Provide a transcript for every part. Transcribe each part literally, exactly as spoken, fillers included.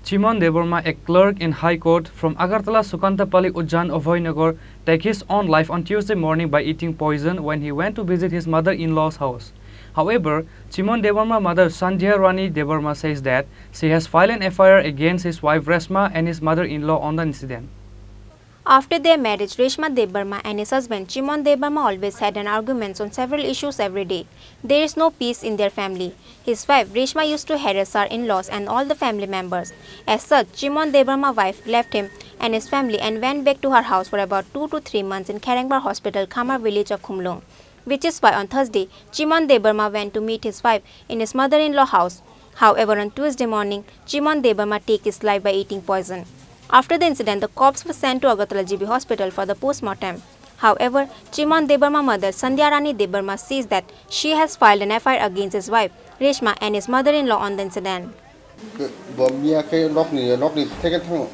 Chimon Debbarma, a clerk in High Court from Agartala Sukantapali Ujjain Abhoynagar, take his own life on Tuesday morning by eating poison when he went to visit his mother-in-law's house. However, Chimon Debbarma mother Sandhya Rani Debbarma says that she has filed an F I R against his wife Reshma and his mother-in-law on the incident. After their marriage, Reshma Debbarma and his husband Chimon Debbarma always had an arguments on several issues every day. There is no peace in their family. His wife Reshma used to harass her in-laws and all the family members. As such, Chimon Debbarma wife left him and his family and went back to her house for about two to three months in Kherengbar Hospital, Khamar village of Khumlung, which is why on Thursday, Chimon Debbarma went to meet his wife in his mother-in-law house. However, on Tuesday morning, Chimon Debbarma take his life by eating poison. After the incident, the corpse was sent to Agartala G B Hospital for the post-mortem. However, Chimon Debbarma mother Sandhya Rani Debbarma says that she has filed an F I R against his wife Reshma and his mother-in-law on the incident. Ke-, bo miya khe nokni, nokni theke thango.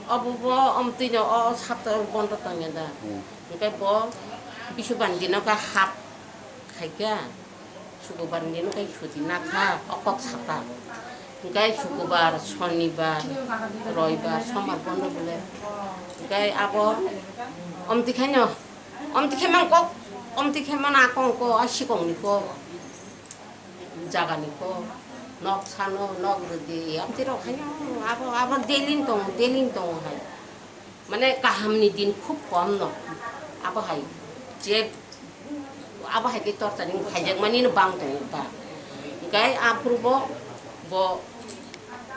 Obo bo omtwino o sapta bondo tongya da. Hmm. Hwnkhe bo bisu bandi no kha hap khaikha. Sukubar ni hwnkhe suti nakha, o kok sata. Hwnkhe sukubar, sonibar, roibar, sombar bondo bole. Hwnkhe abo omti khaino, omti khe man kok, omti khe man akong ko, a sikong ni ko, jaga ni ko, nok sano, nok rwdi, omti rok khaino, abo, abo delin tongo, delin tongo hai. Mane kahamni din khub kom no. Abo hai je, abo hai khe torchar ni khaijakmani no bang tongo ta. Hwnkhe aphuru bo, bo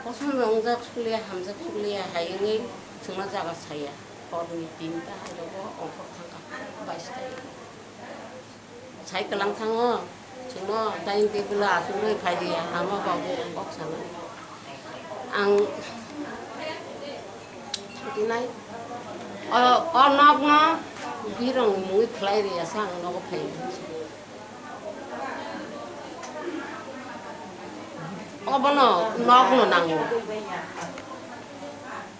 kosom wngjak suliya, hamjak suliya hai wngwi chwngno jaga saya. Horni tinta hai rogo ongkhor thangkha, bais ta. Sai kwlang thango, chwngno dining table o achugwi phai di, amo babu kok sanai. Ang dinai o, o nokno birong mungwi khlai ri ya sa ang nogo phai. Obono nokno nango.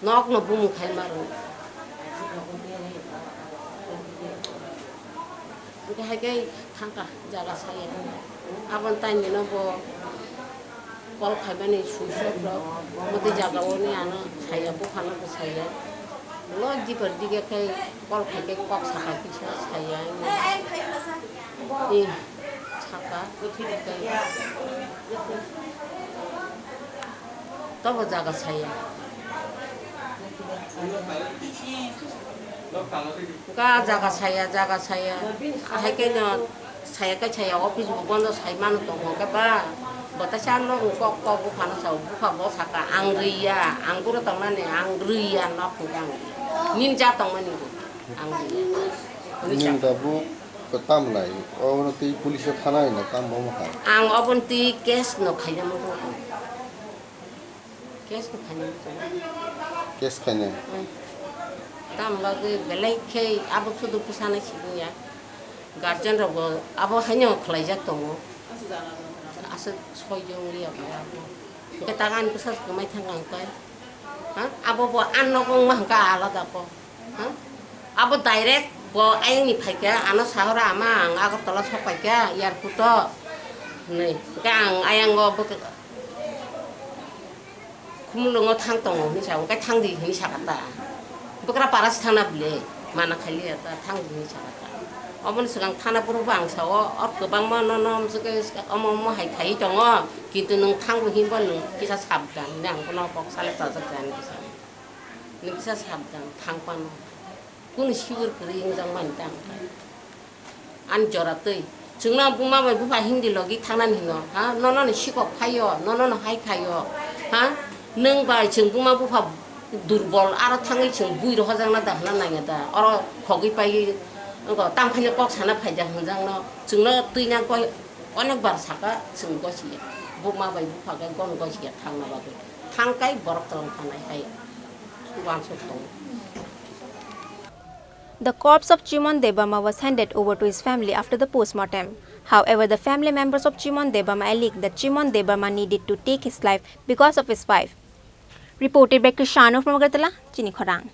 Nokno bumung khai maro. Hwnkhe hai khe thangkha jaga saya. Aboni taimino bo call khaimani switch off rok. Motwi jaga oni ano saya, buphano bo saya. Lo dipor dige khe call khai khe kok sakha kisa saya. Ee, saka. Tobo jaga saya. Ka jaga saya, jaga saya. Ahai khe no saya khe saya office bo bondo sai mano tongo khe ba. Bwtaisa no kok kok buphano sao, bupha bo saka ang rwiya, ang buro tongnani ang rwiya nok hwnkhe ang. Nini ja tongmani ang rwiya. Nini tabuk. Ko tam lai, o no tei police o thana hino tam bo wngkha. Ang oboni twi case no khaina muchungo. Case no khaina muchungo. Case khaina. Hmm. Tam bagwi belai khe abo sudu bwsana sibung ya. Guardian rok bo abo haino khlaijak tongo. Aswk soi jong liya bai abo. Hwnkhe taga ani bwsa swkang mai thangkha hwnkhe. Ha? Abo bo ang nogo wngma hwnkhe alada ko. Ha? Abo direct bo ayangni phaikha, ano sahora ama ang Agartala sok paikha, airport o. Hwnwi. Hwnkhe ang ayango bwk-, Khumulwngo thang tongo hwnwi sa, hwnkhe thangdi hwnwi sakha ta. Bwkra para se thangna bwle, mana khailiya ta, thangdi hwnwi sakha ta. Oboni swkang thana phuru bo ang sao, or kwbangma nono amswkhe omo omo hai khaiwi tongo, kintu nwng thangbo hinba nwng kisa sabdan hwnwi ang bono kok sale chajak jani kisa. Nwng kisa sabdan thang phano. Kunu sibur kwrwi wngjakmani tang kha. Ani jora twi. Chwngno buma bai bupha hindi logi thangnani hino, ha? Nono ni sikok phaio, nono no hai khaio, ha? Nwng bai chwng buma bupha durbol, aro thangwi chwng bui rohojakna da hwnna nangya da? Oro khogwi paiwi wngkha, tang phaino kok sana phaida hwnjakno. Chwngno twina goi onek bar saka chwng gosiya. Buma bai bupha khe gon gosiya thangna bagwi. Thang kai borok twlang thanai hai uansuk tongo. The corpse of Chimon Debbarma was handed over to his family after the postmortem. However, the family members of Chimon Debbarma alleged that Chimon Debbarma needed to take his life because of his wife. Reported by Krishanu from Agartala, Chini Khorang.